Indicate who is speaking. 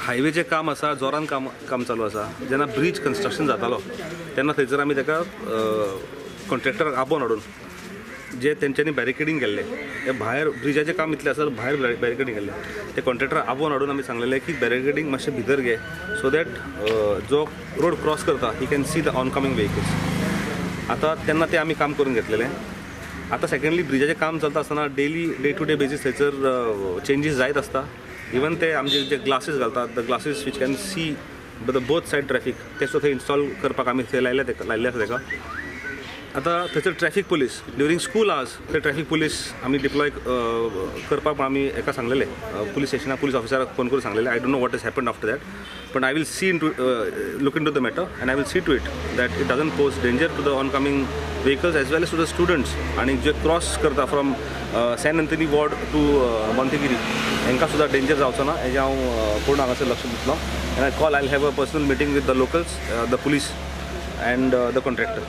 Speaker 1: हायवेचें काम आसा, जोरान काम काम चालू आसा. जेन्ना ब्रीज कन्स्ट्रक्शन जातालो तेन्ना थंयसर आमी ताका कॉन्ट्रॅक्टराक आपोवन हाडून जे तेंच्यांनी बॅरिकेडींग केल्लें, ते भायर ब्रिजाचें काम इतलें आसा, भायर बॅरिकेडींग केल्लें, ते कॉन्ट्रॅक्टर आपोवन हाडून आमी सांगलेलें की बॅरिकेडींग मातशें भितर घे, सो that जो रोड क्रॉस करता he can see the oncoming vehicles. आतां तेन्ना तें आमी काम करून घेतलेलें. आतां सेकंडली ब्रिजाचें काम चलता आसतना daily day to day basis थंयसर चेंजीस जायत आसता. इवन ते आमचे जे ग्लासीस घालतात, the glasses which can see the both side traffic, ते सुद्दां थंय इन्स्टॉल करपाक आमी थंय लायले, लायिल्ले आसा ताका. आतां थंयसर traffic police during school hours थंय ट्रॅफीक पुलीस आमी डिप्लॉय करपाक आमी एका सांगलेलें, पुलीस स्टेशनाक पुलीस ऑफिसराक फोन करून सांगलेलें. I don't know what is happen after that, but I will see into look into the matter and I will see to it that it doesn't pose danger to the oncoming vehicles as well as to the students. आनी जे cross करता from Saint Anthony ward to Montegiri, हांकां सुद्दां danger जावचो ना हेजें हांव पूर्ण हांगासर लक्ष दितलो. And I call I have a personal meeting with the locals, the police and the contractor.